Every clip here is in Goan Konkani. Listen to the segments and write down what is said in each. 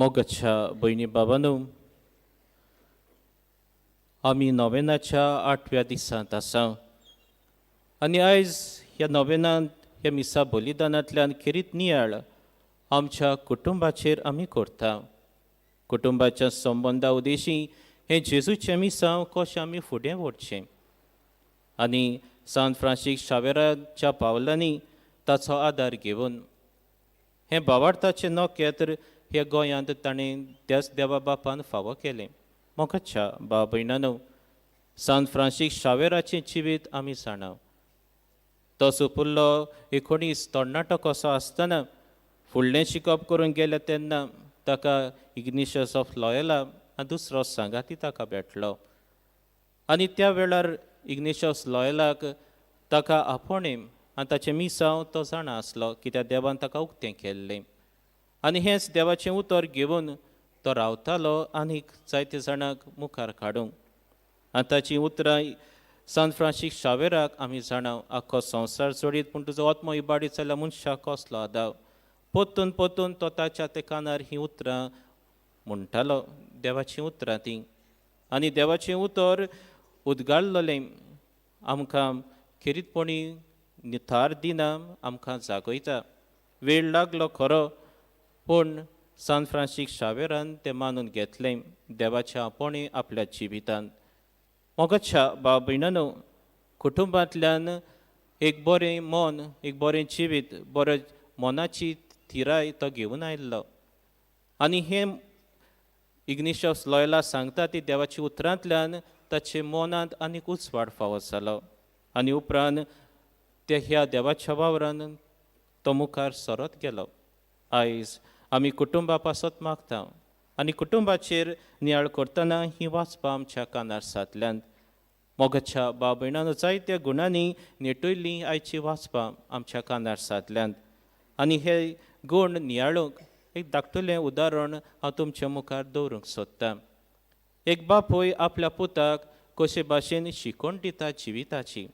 मोगाच्या भयणी बाबांनो, आमी नोवेनाच्या आठव्या दिसांत आसा आनी आयज ह्या नोवेनांत ह्या मिसा बलिदानांतल्यान खेरीत नियाळ आमच्या कुटुंबाचेर आमी करता. कुटुंबाच्या संबंदा उदेशी हें जेजूचें मिसांव कशें आमी फुडें व्हरचें आनी सांत फ्रांसीक शावेराच्या पावलांनी ताचो आदार घेवन हें भावार्थाचें नखेत्र ह्या गोंयांत ताणें त्याच देवा बापान फावो केलें. मोगाच्या भाव भयणांनो, सांत फ्रांसीक शावेराचें जिवीत आमी जाणा. तो सुपुल्लो 19 तरणाटो कसो आसतना फुडलें शिकप करूंक गेले तेन्ना ताका इग्निशियस ऑफ लॉयला आनी दुसरो सांगाती ताका भेटलो आनी त्या वेळार इग्नेशियस लॉयलाक ताका आपोवणें आनी ताचें मिसांव तो जाणा आसलो कित्याक देवान ताका उक्तें केल्लें आनी हेंच देवाचें उतर घेवन तो रावतालो आनीक जायते जाणांक मुखार काडूंक. आनी ताचीं उतरां सांत फ्रांसीक शावेराक आमी जाणा, आख्खो संवसार जोडीत पूण तुजो आत्मो इबाडीत जाल्यार मनशाक कसलो आदाव. पोत्तून पोत्तून तो ताच्या ते कानार हीं उतरां म्हणटालो, देवाचीं उतरां तीं. आनी देवाचें उतर उदगाळलेलें आमकां खेरीतपणी निथार दिना, आमकां जागयता. वेळ लागलो खरो, पूण सांत फ्रांसीक शावेरान तें मानून घेतलें देवाच्या आपोवणें आपल्या जिवितांत. मोगाच्या भाव भयणांनो, कुटुंबांतल्यान एक बरें मन, एक बरें जिवीत, बरें मनाची थिराय तो घेवन आयिल्लो. आनी हें इग्निशियस लॉयला सांगता ती देवाच्या उतरांतल्यान ताचे मनांत आनीक उजवाड फावो जालो आनी उपरांत ते ह्या देवाच्या वावरान तो मुखार सरत गेलो. आयज आमी कुटुंबा पासत मागता आनी कुटुंबाचेर नियाळ करतना ही वाचपां आमच्या कानार सादल्यांत. मोगाच्या भाव भयणांनो, जायत्या गुणांनी नेटयल्लीं आयची वाचपां आमच्या कानार सादल्यांत आनी हे गूण नियाळूंक एक धाकटुलें उदाहरण हांव तुमच्या मुखार दवरूंक सोदतां. एक बापूय आपल्या पुताक कशे भाशेन शिकवण दिता जिविताची.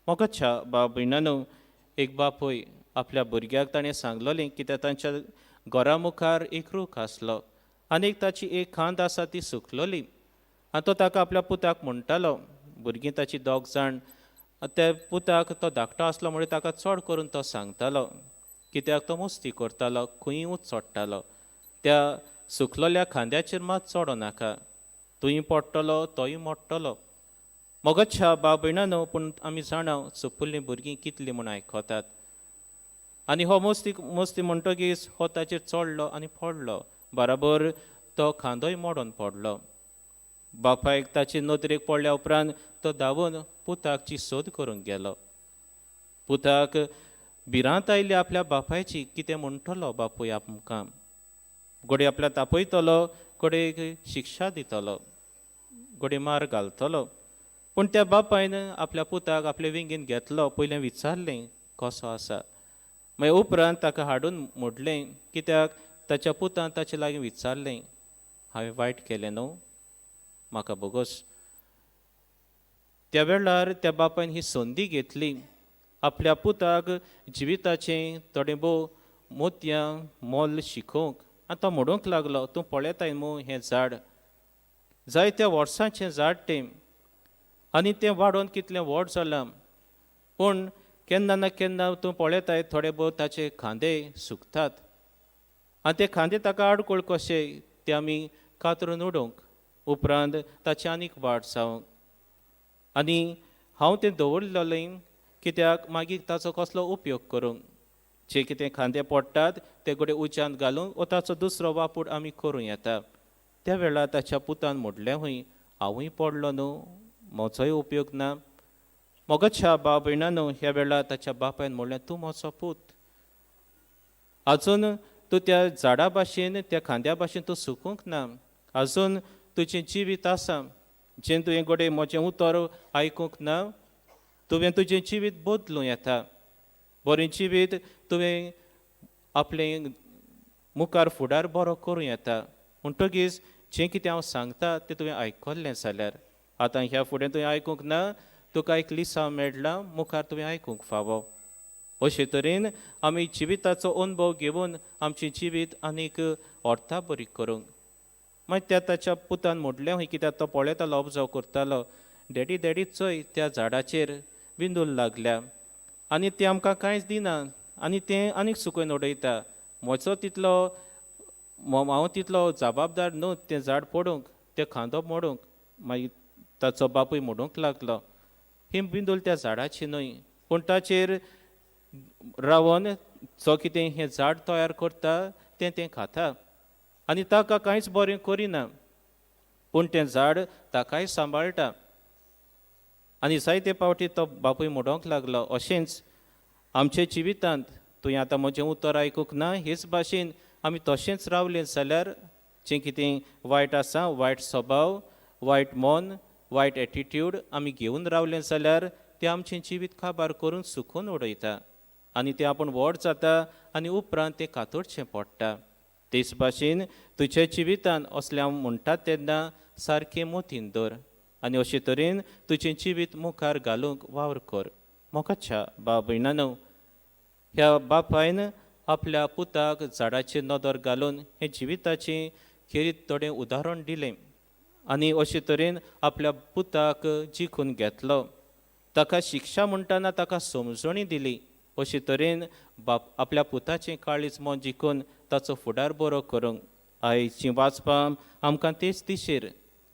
मोगाच्या भाव भयणांनो, एक बापूय आपल्या भुरग्याक ताणें सांगलोलें कित्याक तांच्या घरा मुखार एक रूख आसलो आनी एक ताची एक खांद आसा ती सुकलोली. आनी तो ताका आपल्या पुताक म्हणटालो, भुरगीं ताची दोग जाण, त्या पुताक तो धाकटो आसलो म्हणून ताका चड करून तो सांगतालो कित्याक तो मस्ती करतालो, खंयूच चडटालो. त्या सुकलोल्या खांद्याचेर मात चडो नाका, तूंय पडटलो तोय मोडटलो. मोगाच्या भाव भयणांनो, पूण आमी जाणा सुपुल्लीं भुरगीं कितलीं म्हूण आयकतात. आनी हो मस्ती मस्ती म्हणटगीच हो ताचेर चडलो आनी पडलो, बराबर तो खांदोय मोडून पडलो. बापायक ताचे नदरेक पडल्या उपरांत तो धांवून पुताकची सोद करूंक गेलो. पुताक भिरांत आयली आपल्या बापायची, कितें म्हणटलो बापूय आमकां, घडये आपल्या तापयतलो, घडये शिक्षा दितलो, घडये मार घालतलो. पूण त्या बापायन आपल्या पुताक आपले विंगेन घेतलो, पयलें विचारलें कसो आसा, मागीर उपरांत ताका हाडून म्हणलें कित्याक ताच्या पुतान ताचे लागीं विचारलें, हांवें वायट केलें न्हू, म्हाका भोगोस. त्या वेळार त्या बापायन ही संदी घेतली आपल्या पुताक जिविताचें थोडें भोव मोतयां मोल शिकोवंक. आनी तो म्हणूंक लागलो, तूं पळयताय मू हें झाड, जायत्या वर्सांचें झाड तें आनी तें वाडोवन कितलें व्हड जालां, पूण केन्ना ना केन्ना तूं पळयताय थोडे भोव ताचे खांदे सुकतात आनी ते खांदे ताका आडखळ कशे ते आमी कातरून उडोवंक, उपरांत ताची आनीक वाड जावंक. आनी हांव तें दवरलेलें कित्याक मागीर ताचो कसलो उपयोग करूंक, जे कितें खांदे पडटात ते घडये उज्यांत घालूंक वो ताचो दुसरो वापूर आमी करूं येता. त्या वेळार ताच्या पुतान म्हणलें, हूंय हांवूय पडलो न्हू, म्हजोय उपयोग ना. मोगाच्या भाव भयणांनो, ह्या वेळार ताच्या बापायन म्हणलें, तूं म्हजो पूत, आजून तूं त्या झाडा भाशेन त्या खांद्या भाशेन तूं सुकूंक ना, आजून तुजें जिवीत आसा, जें तुवें घडये म्हजें उतर आयकूंक ना, तुवें तुजें जिवीत बदलूं येता, बरें जिवीत तुवें आपलें मुखार फुडार बरो करूं येता. म्हणटगीच जें कितें हांव सांगता तें तुवें आयकल्लें जाल्यार आतां ह्या फुडें तुवें आयकूंक ना, तुका एक लिसांव मेळ्ळां, मुखार तुवें आयकूंक फावो. अशे तरेन आमी जिविताचो अनुभव घेवन आमचें जिवीत आनीक अर्थाभरीत करूंक. मागीर त्या ताच्या पुतान म्हणलें हय, कित्याक तो पळयतालो, ऑब्जर्व करतालो, डॅडी डॅडी चोय त्या झाडाचेर बिंदूल लागल्या आनी तें आमकां कांयच दिना आनी तें आनीक सुकून उडयता. म्हजो तितलो हांव तितलो जबाबदार न्हू तें झाड पडूंक, तें खांदो मोडूंक. मागीर ताचो बापूय म्हणूंक लागलो, ही बिंदूल त्या झाडाची न्हय, पूण ताचेर रावन जो कितें हें झाड तयार करता तें तें खाता आनी ताका कांयच बरें करिना, पूण तें झाड ताकाय सांबाळटा. आनी जायते फावटी तो बापूय म्हणूंक लागलो, अशेंच आमच्या जिवितांत तुवें आतां म्हजें उतर आयकूंक ना, हेच भाशेन आमी तशेंच रावलें जाल्यार जें कितें वायट आसा, वायट स्वभाव, वायट मन, वायट एटिट्यूड आमी घेवन रावलें जाल्यार तें आमचें जिवीत काबार करून सुकून उडयता आनी तें आपूण व्हड जाता आनी उपरांत तें कातरचें पडटा. तेच भाशेन तुज्या जिवितान असलें हांव म्हणटात तेन्ना सारकें मतीन दवर आनी अशे तरेन तुजें जिवीत मुखार घालूंक वावर कर. मोगाच्या भाव भयणांनो, ह्या बापायन आपल्या पुताक झाडाचेर नदर घालून हें जिविताचें खेरीत थोडें उदाहरण दिलें आनी अशे तरेन आपल्या पुताक जिखून घेतलो. ताका शिक्षा म्हणटना ताका समजणी दिली. अशे तरेन बाप आपल्या पुताचें काळीज मन जिखून ताचो फुडार बरो करूंक. आयचीं वाचपां आमकां तेच दिशेर,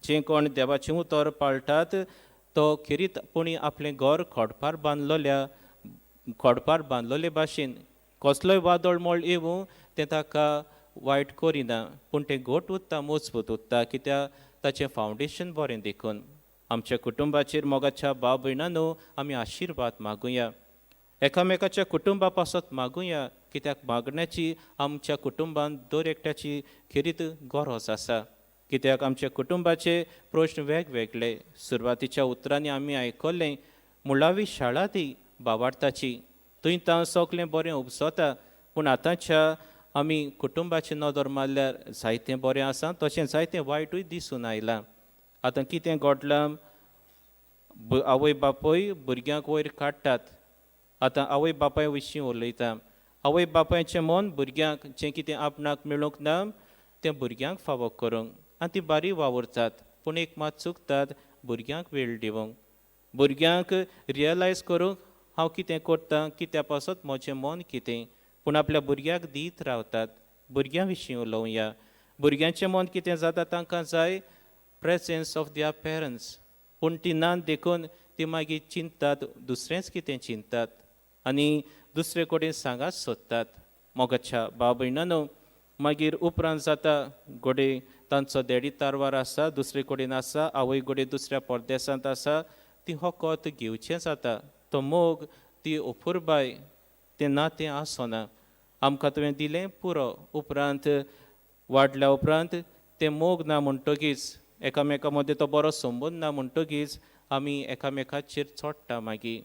जें कोण देवाचें उतर पाळटात तो खेरीत पुणी आपलें घर खोडपार बांदलोल्या खोडपार बांदलोले भाशेन कसलोय वादळ मोळ येवूं तें ताका वायट करिना, पूण तें घट उरता, मजबूत उरता, कित्याक ताचें फावंडेशन बरें. देखून आमच्या कुटुंबाचेर मोगाच्या भाव भयणांनो आमी आशिर्वाद मागुया, एकामेकाच्या कुटुंबा पासत मागुया, कित्याक मागण्याची आमच्या कुटुंबान दर एकट्याची खेरीत गरज आसा. कित्याक आमच्या कुटुंबाचे प्रश्न वेगवेगळे. सुरवातीच्या उतरांनी आमी आयकल्लें, मुळावी शाळा ती बावार्थाची, थंय तां सगळें बरें उपजता, पूण आतांच्या आमी कुटुंबाची नदर मारल्यार जायतें बरें आसा तशें जायतें वायटूय दिसून आयलां. आतां कितें घडलां, आवय बापूय भुरग्यांक वयर काडटात. आतां आवय बापाय विशीं उलयता, आवय बापायचें मन भुरग्यांक जें कितें आपणाक मेळूंक ना तें भुरग्यांक फावो करूंक, आनी ती बारी वावुरतात, पूण एक मात चुकतात, भुरग्यांक वेळ दिवंक, भुरग्यांक रियलायज करूंक हांव कितें करतां, कित्या पासत म्हजें मन कितें, पूण आपल्या भुरग्याक दीत रावतात. भुरग्यां विशीं उलोवया, भुरग्यांचें मन कितें जाता, तांकां जाय प्रेजन्स ऑफ their parents, पूण ती ना देखून ती मागीर चिंततात, दुसरेंच कितें चिंततात आनी दुसरे कडेन सांगात सोदतात. मोगाच्या भाव भयणांनो, मागीर उपरांत जाता घडये तांचो देडी तारवार आसा, दुसरे कडेन आसा, आवय घडये दुसऱ्या परदेसांत आसा, ती हकत घेवचें जाता, तो मोग, ती अपुरबाय, तें नातें आसना. आमकां तुवें दिलें पुरो, उपरांत वाडल्या उपरांत तें मोग ना म्हणटगीच, एकामेका मदें तो बरो संबंद ना म्हणटगीच आमी एकामेकाचेर चोडटा. मागीर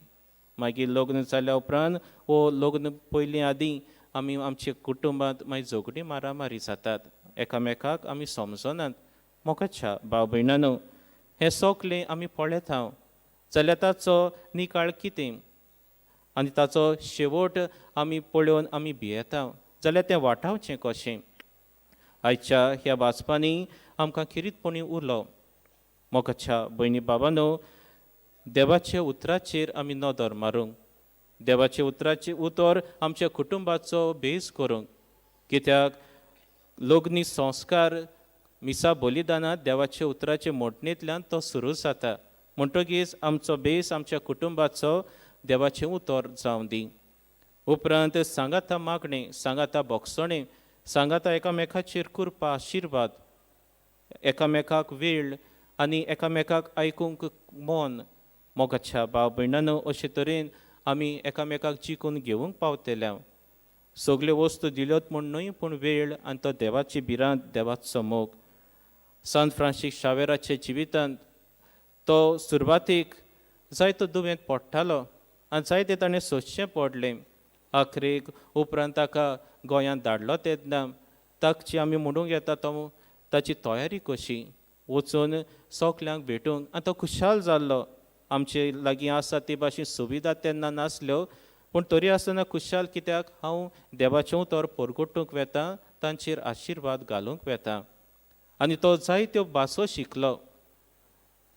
मागीर लग्न जाल्या उपरांत वो लग्न पयलीं आदीं आमी आमच्या कुटुंबांत मागीर झगडीं मारामारी जातात, एकामेकाक आमी समजनात. मोगाच्या भाव भयणांनो, हें सगलें आमी पळयता जाल्यार ताचो निकाळ कितें आनी ताचो शेवट आमी पळोवन आमी भियेता, जाल्यार तें वाटावचें कशें? आयच्या ह्या वाचपांनी आमकां खेरीतपणी उरलो. मोगाच्या भयणी बाबांनो, देवाच्या उतराचेर आमी नदर मारूंक, देवाच्या उतराचें उतर आमच्या कुटुंबाचो बेस करूंक, कित्याक लग्नी संस्कार मिसा बलिदानांत देवाच्या उतराचे मोडणेंतल्यान तो सुरू जाता. म्हणटगीच आमचो बेस आमच्या कुटुंबाचो देवाचें उतर जावं दी. उपरांत सांगाता मागणें, सांगाता भोगसणें, सांगाता एकामेकाचेर कृपा आशिर्वाद, एकामेकाक वेळ आनी एकामेकाक आयकूंक मन. मोगाच्या भाव भयणांनो, अशे तरेन आमी एकामेकाक जिखून घेवंक पावतले. सगल्यो वस्तू दिल्योत म्हूण न्हय, पूण वेळ आनी तो देवाची भिरांत, देवाचो मोग. सांत फ्रांसीस शावेराच्या जिवितांत तो सुरवातीक जायतो दुयेंत पडटालो आनी जायते ताणें सोंसचें पडलें. आखरेक उपरांत ताका गोंयांत धाडलो तेन्ना ताची आमी म्हणूंक येता तो ताची तयारी कशी वचून सगल्यांक भेटूंक, आनी तो खुशाल जाल्लो. आमचे लागीं आसा ती भाशेन सुविधा तेन्ना नासल्यो, पूण तरी आसतना खुशाल कित्याक हांव देवाचें उतर परगटूंक वेता, तांचेर आशिर्वाद घालूंक वेता. आनी तो जायत्यो भासो शिकलो,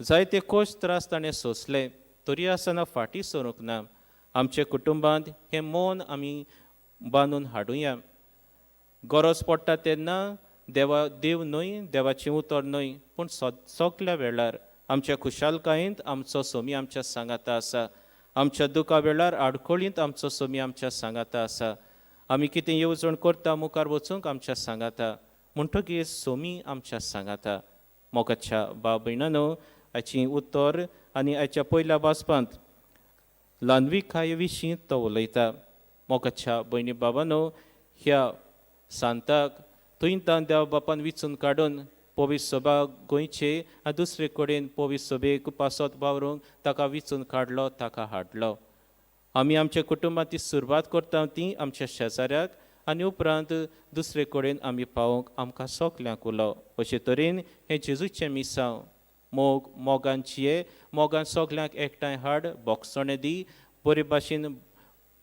जायते कश्ट त्रास ताणें सोंसले, तरी आसतना फाटीं सरूंक ना. आमच्या कुटुंबांत हें मन आमी बांदून हाडुया. गरज पडटा तेन्ना देवा देव न्हय, देवाचें उतर न्हय, पूण सगल्या वेळार आमच्या खुशालकायेंत आमचो सोमी आमच्या सांगाता आसा. आमच्या दुखा वेळार आडखळींत आमचो सोमी आमच्या सांगाता आसा. आमी कितें येवजण करता मुखार वचूंक आमच्या सांगाता, म्हणटकीर सोमी आमच्या सांगाता. मोगाच्या भाव भयणानो, हाची उतर आनी आयच्या पयल्या वाचपांत ल्हानविकाये विशीं तो उलयता. मोगाच्या भयणी बाबानो, ह्या सांताक थंय देव बापान विचून काडून पवित्र सभा गोंयचे आनी दुसरे कडेन पवित्र सभेक पासत वावरूंक ताका विचून काडलो, ताका हाडलो. आमी आमच्या कुटुंबांत ती सुरवात करता ती आमच्या शेजाऱ्याक आनी उपरांत दुसरे कडेन आमी पावोवंक आमकां सगल्यांक उलो. अशे तरेन हें जेजूचें मिसांव मोग मोगान चिये, मोगान सगल्यांक एकठांय हाड, बोगसणें दी, बरे भाशेन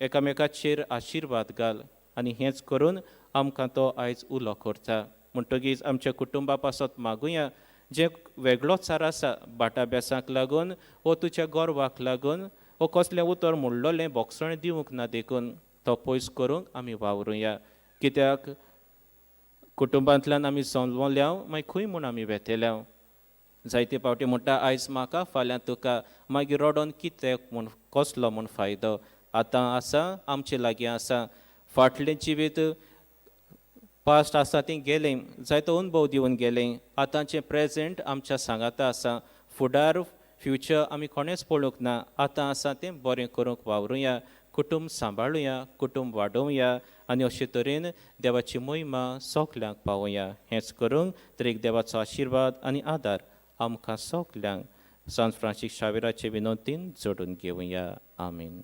एकामेकाचेर आशिर्वाद घाल आनी हेंच करून आमकां तो आयज उलो करता. म्हणटगीच आमच्या कुटुंबा पासत मागुया, जें वेगळोचार आसा बाटाभ्यासाक लागून वो तुज्या गर्वाक लागून वो कसलें उतर म्हणलोलें बोगसणें दिवंक ना देखून तो पयस करूंक आमी वावरुया. कित्याक कुटुंबांतल्यान आमी जल्मल्या मागीर खंय म्हूण आमी वेतेल्या. जायते फावटी म्हणटा आयज म्हाका फाल्यां तुका, मागीर रडोन कितें म्हूण कसलो म्हूण फायदो. आतां आसा आमचे लागीं आसा, फाटलें जिवीत पास्ट आसा ती गेलें, जायतो अनुभव दिवन गेलें. आतांचें प्रेजेंट आमच्या सांगाता आसा, फुडार फ्युचर आमी कोणेंच पळोवंक ना. आतां आसा तें बरें करूंक वावरुया, कुटुंब सांबाळुया, कुटुंब वाडोवया आनी अशे तरेन देवाची मोहिमा सगल्यांक पावोवया. हेंच करूंक तर एक देवाचो आशिर्वाद आनी आदार आमकां सगल्यांक सांत फ्रांसीस शावेराचे विनंतीन जोडून घेवया. आमीन.